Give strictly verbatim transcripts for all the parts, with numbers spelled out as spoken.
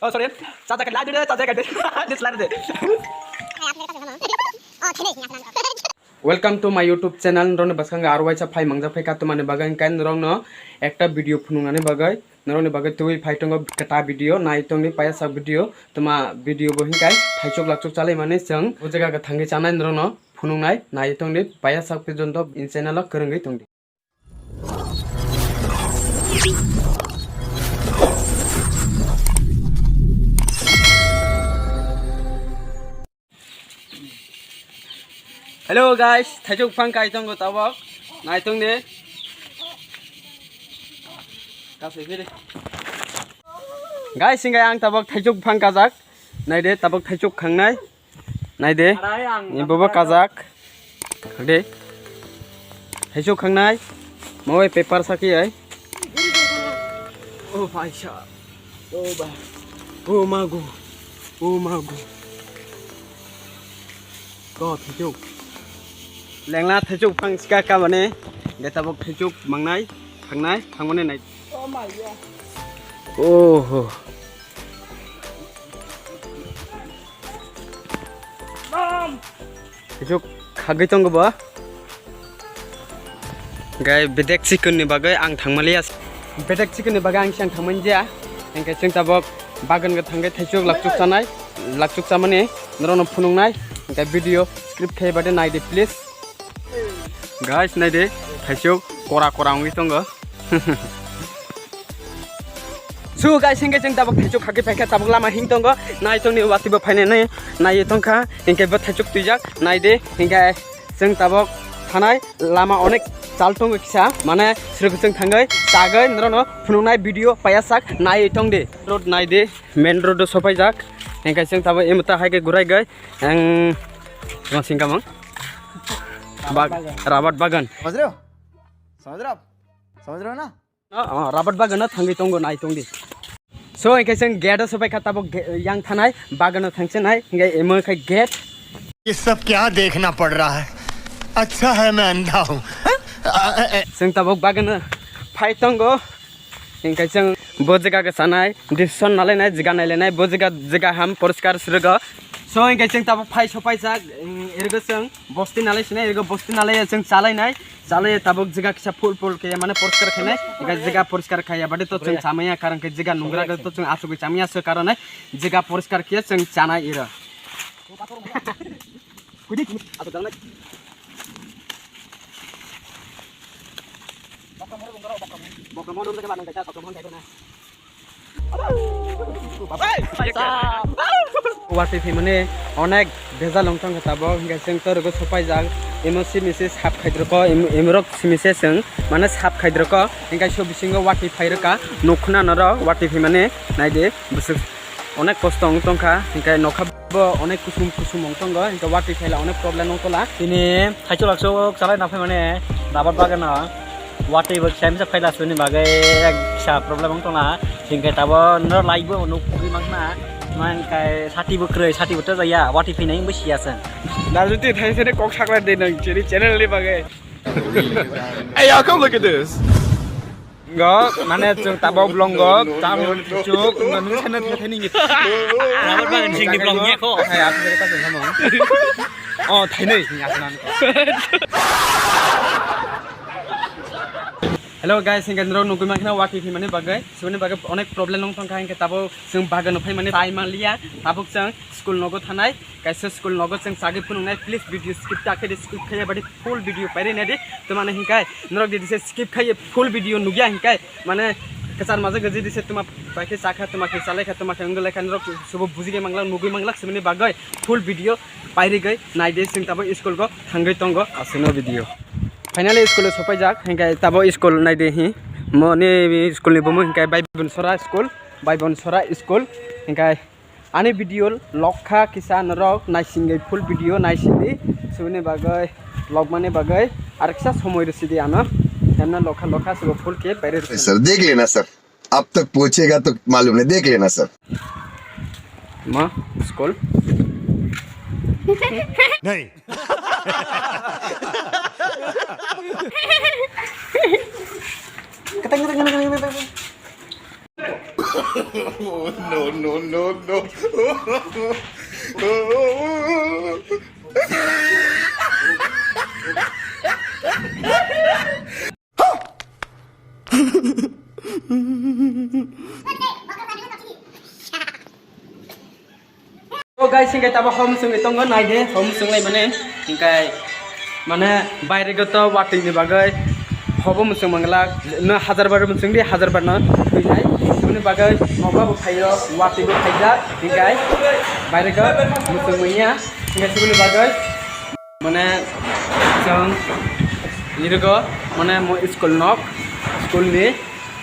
Oh, sorry. Charger kat lagi deh, charger kat deh. Dia selari deh. Welcome to my YouTube channel. Norokni bwskango aro waisa phai mangjak phaikha, tamani bagwi hwnkhe norokno ekta video phunuknani bagwi, norokni bagwi twi phai tongo kwta video, nai tongdi payasak video, tama video bo hwnkhe thaichuk lakchuk chalaimani chwng o jaga thangwi chanai norokno phunuknai, nai tongdi payasak pijwng do in channel o kwrwngwi tongdi. Hello guys, thaichuk phang kai tongo tabok. Nai tong de. Kasui phiri. Guys, hingai ang tabok thaichuk phang kajak. Nai de tabok thaichuk khangnai. Nai de. Arai ang ni bobo kajak. Khak de. Thaichuk khangnai. Mawai paper saki ai. Oh, paisa. Oh, ba. Oh, mago. Oh, mago. Ko thaichuk. Lengla thaichuk phang sika ka mane. De tabok thaichuk mangnai, thangnai, thangmani nai. Oh, my God. Oh, ho. Mom! Juk khagwi tongo bo. Gai bedek chicken ni bagwi ang thangmaliya. Bedek chicken ni bagwi ang siang thangmani jaya. Hingke chwng tabok bagan ga thangwi thaichuk lakchuk chanai, lakchuk chamani norokno phunuknai. Hingke video skip khai bade naidi please. Guys, naidi thaichuk kora kora wngwi tongo. So guys, hingke chwng tabok thaichuk khagwi phaikha, tabok lama hing tongo, nai tongni watwi bo phainani nai tongkha, hingke bo thaichuk twijak, nai di, hingke chwng tabok thanai lama onek chal tongo kisa, mane srwk chwng thangwi chagwi norokno phunuknai video payasak nai tongdi. Road nai di, main road o sopaijak, hingke chwng tabok emota hai khe gurai gwi ang tongsingamang bag, rabat bagan. समझ रहे हो? समझ रहे हो आप? समझ रहे हो ना? Oh, oh, rabat bagano thangwi tongo, nai tongdi. So, hingke chwng gate o sopai kha, tabok ge-, yang thanai bagano thangse nai, hingke emo khai gate. ये सब क्या देखना पड़ रहा है? अच्छा है मैं अंधा हूँ। Chwng tabok bagano phai tongo, hingke chwng bo jaga ke sanai, decision nalai nai, jaga nai lai nai, bo jaga, jaga ham poriskar srwgo. So, hingke chwng tabok phai sopai jak, mm, ergo chwng bosti nalai sinai, ergo bosti nalai chwng chalai nai. Chale tabok jaga kisa phul phul khe mane poriskar khainai, ega jaga poriskar khaiya bade to chwng chamaya, karon khe jaga nungra to chwng asugwi chamaya, se karone jaga poriskar khe chwng chanai ira. Watwi phaimani onek bejal wngtong kha tabok, hingke chwng torgo sopaijak, emo simi se sap khaidroko, em-, emorok simi se chwng mane sap khaidroko, hingke so bisingo watwi phairwkha, nukhna norok watwi phaimani naidi bwswk onek kosto wngtong kha, hingke nokha bo onek kusum kusum wngtongo, hingke watwi phaila onek problem wngtola. Tini thaichuk lakchuk chalai na phaimani rabar bagano. Watwi bo kisa misa phaila suni bagwi ek kisa problem wng tongna. Hingke tabo no live bo nuk pugwi mangna. Mangkai sati bo kwrwi, sati bo tejaya, watwi phinai wngwi siya chwng. Narjiti thaisani kok sakla de nang chini channel ni bagwi. Hey, y'all, come look at this. Go, mane chwng tabok vlog go, tam chuk, nung sana thetheni ngi. Rabar bagan sing ni vlog ni ko. Hai, aku dari kasih sama. Oh, thainai ni aslan. Hello guys, hingke norok nugwi mankha watwi phaimani bagwi, siboni bagwi onek problem wng tongkha, hingke tabok chwng bagano phaimani tai manliya, tabok chwng school nogo thanai, kaisa school nogo chwng chagwi phunuknai, please video skip ta khe di, skip khaiya badi full video pairi nai di, twmani hingke norok di se skip khaiya full video nugya hingke mane kwchar majak gajidi se twma paikhe chakha, twma khe chalaikha, twma khe wnglaikha, norok subo bujigwi manglak, nugwi manglak, siboni bagwi full video pairigwi naidi, chwng tabok school go thangwi tongo aswkno video. Finally school o sopaijak, hingke tabok school naidi hi, moni school ni bumu hingke Baibonsora school, Baibonsora school, hingke ani video lokha kisa norok naisingwi full video naisingdi, siboni bagwi logmani bagwi ar kisa somoi rwsidi ano, hemna lokha lokha sibo full khe pairwi rwsidi. Sir, देख लेना सर। अब तक पूछेगा तो मालूम नहीं, देख लेना सर। Ma, school? नहीं। Oh, no, no, no, no. O guys, hingke tabo hom sungwi tongo, naide, hom sunglai mane, hingke, mane, baire goto watwi ni bagwi, hobo musung mangla, no hajar bar musung di, hajar bar no twi nai, boni bagwi, nogo bo phaio, watwi bo phaijak, hingke, baire go musung manya, hingke, siboni bagwi. Mane, chwng nirgo, mane, mo school nok, school ni,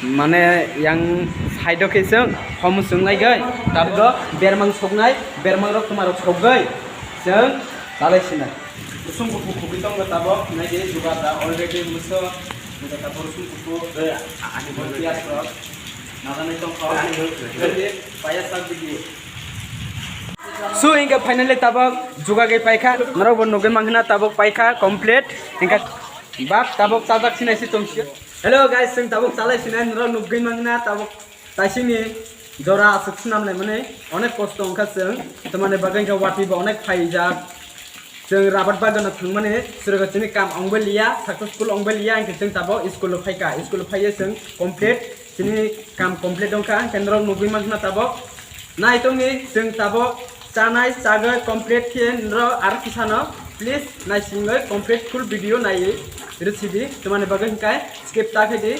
mane, yang side o khe chwng hom chwng lai goi, tabgo bermang soknai, bermang rok tuma rok sokgoi, chwng talai sinai. Kusung kuku kubi tongo tabok, nai de juga da already muso, juga tabok kusung kuku, eh, ani bo pias rok, naganai tongkha, ani bo, payas sak video. So, hingke finally tabok jugagwi paikha, norok bo nugwi mankhana tabok paikha complete, hingke bak tabok chajak sinai se tongsi. Hello guys, chwng tabok chalai sinai norok nugwi mankhana tabok taisini jora aswk swnam lai mani onek kosto wngkha chwng, tamani bagwi hingke watwi bo onek phaijak. Chwng rabat bagano thwngmani, chwrago chini kam ongbai liya, successful ongbai liya, hingke chwng tabok school o phaikha, school o phaiya chwng complete, chini kam complete wngkha, hingke norok nugwi mankhana tabok. Naitongni chwng tabok chanai chagwi complete khe norok aro kisano please naisingwi complete full video naiwi rwsidi, tamani bagwi hingke skip ta khaidi.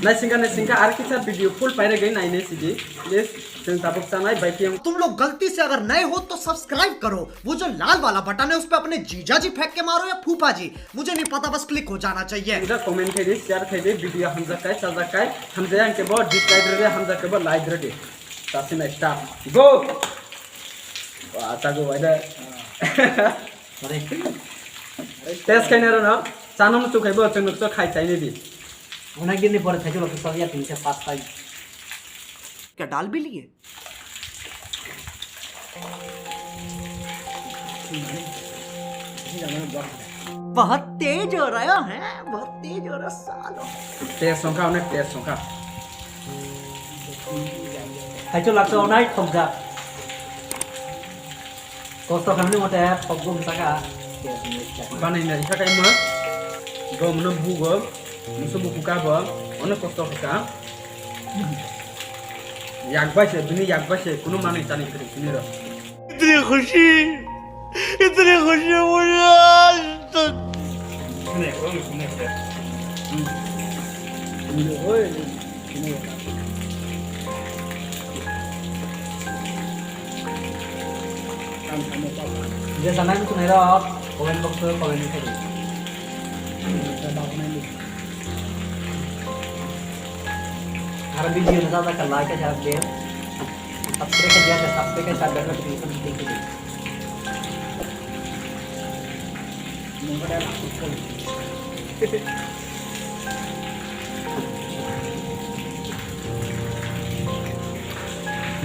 Naisingka naisingka ar kisa video full pairagwi nainai sidi. Please, chwng tabuk chanai bai kiyang. तुम लोग गलती से अगर नए हो तो सब्सक्राइब करो, वो जो लाल वाला बटन है उस पे अपने जीजा जी फेंक के मारो या फूफा जी, मुझे नहीं पता, बस क्लिक हो जाना चाहिए। Ida comment khaidi, share khaidi, video hamjak kai, chajak kai, hamjaya hingke bo dislike rwdi, hamjak khe bo like rwdi. Chasina start. Go! Wa, chago waida. Test khaina rwno, chano muchuk khaibo, chwng nukso khai chainai di. Onek din ni pore thaichuk lok sokya tini se first time. क्या डाल भी लिए? बहुत तेज हो रहा है, बहुत तेज हो रहा है सालो। Test wngkha, onek test wngkha. Thaichuk lok soknai thokjak. Kosto khamni mote khokbo bwsaka. Banai nai kha kaima. Gom no bugo. Musu buku kabo. Ono kosto kha. Yak bai se, bini yak bai se, kunu manai chani kiri sini ro. Itni khushi, itni khushi mujhe aaj tak. Sune, oi, sune, sune. Hmm. Sune, oi. Je sanai muchunai rok comment box o comment khai di. Aro video no sajak kha like khe share di. Subscribe khe di, subscribe khe share di.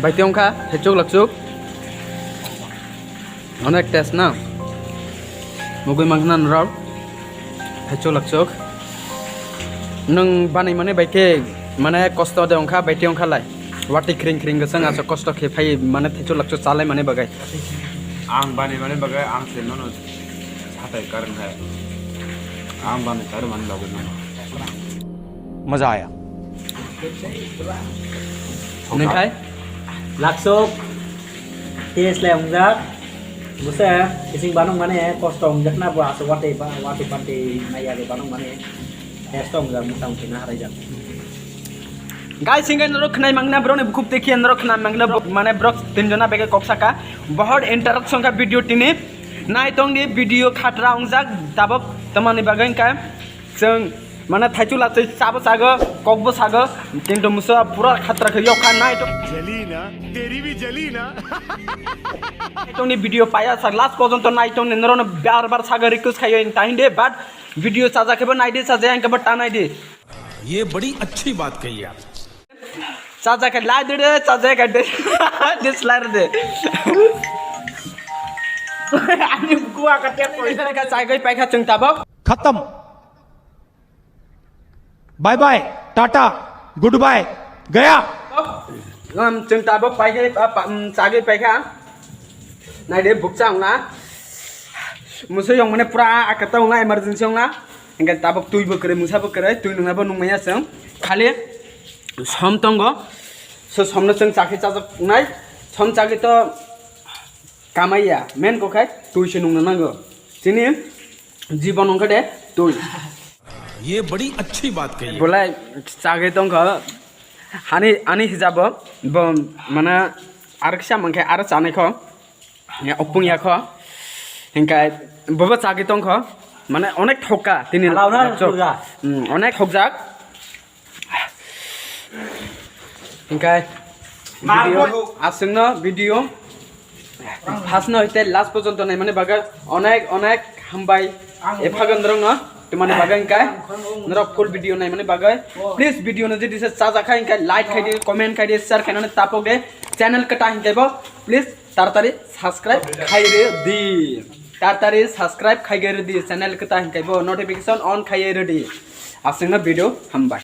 Bai tei wngkha thaichuk lakchuk. Onek test na. Mugwi mankha na norok. Thaichuk lakchuk. Nwng banai mani bai khe mane kosto de wngkha, bai tei wngkha lai. Watwi khring khring gosong aswk kosto khe phai mane thaichuk lakchuk chalai mani bagwi. Ang banai mani bagwi ang se nono satai karwng hai. Ang banai karwng mani bagwi nono. Maza aya. Nung khai? Laksok. Test le wngjak. Buse, kising banung mane kosto wngjak na bo aswk watwi ba, watwi pantwi maya de banung mane. Test wngjak, mota moti na harai jak. Guys, hingke norok khnai mangna, borok ni bukhuk dekhi norok khnai mangna, bo-, mane borok tinjona bege kok saka. Bahut interaction ka video tini. Nai tong di video khatra wngjak, tabok tamani bagwi hingka. Chwng mane thaichuk lachi chabo chago, kokbo sago, kintu musa pura khatra khe yok kha nai to. Jali na, teri bhi jali na. Nai tongni video paya sa last porjonto nai tongni norokno bar bar sago request khayo in tahinde, but video chaja khebo nai di, chaja yang khebo ta nai di. ये बड़ी अच्छी बात कही आप। Chaja khe like de, chaja khe de, dislike de. Ani gua ka tep ko. Ka chai goi pai kha chwng tabok. खत्म। Bye bye, tata, good bye, गया। Chwng tabuk paikhe, ah, pa-, um, chagwi paikha. Naide bukcha wngna. Musui wngmane pura akata wngna, emergency wngna. Hingke tabuk twi bo kwrwi, mungsa bo kwrwi, twi nungna bo nungmaya chwng. Khali som tongo. So somno chwng chakhe chajaknai. Som chagwi to kamaiya. Main kokhai twi se nungna nango. Chini jibon wngkha de twi. ये बड़ी अच्छी बात कही। Bolai chagwi tongkha. Ani, ani hijabo bo mane ar kisa mankhe ar chanai kho. Ya, opung ya kho. Hingkai bobo chagwi tongkho. Mane onek thokka tini. Ala ora lapchok. Thokka. Hmm, onek thokjak. Hingkai video, aswkno video first no hite last porjonto naimani bagwi onek onek hambai. Ephagon norokno tumani bagwi hingkai norok full video naimani bagwi. Please video no jodi se chajakha hingkai like khaidi, comment khaidi, share khainani tapok de. Channel kwta hingkai bo please taratari subscribe khairi di. Taratari subscribe khairi di channel kwta hingkai bo notification on khairi di. Aswkno video hambai.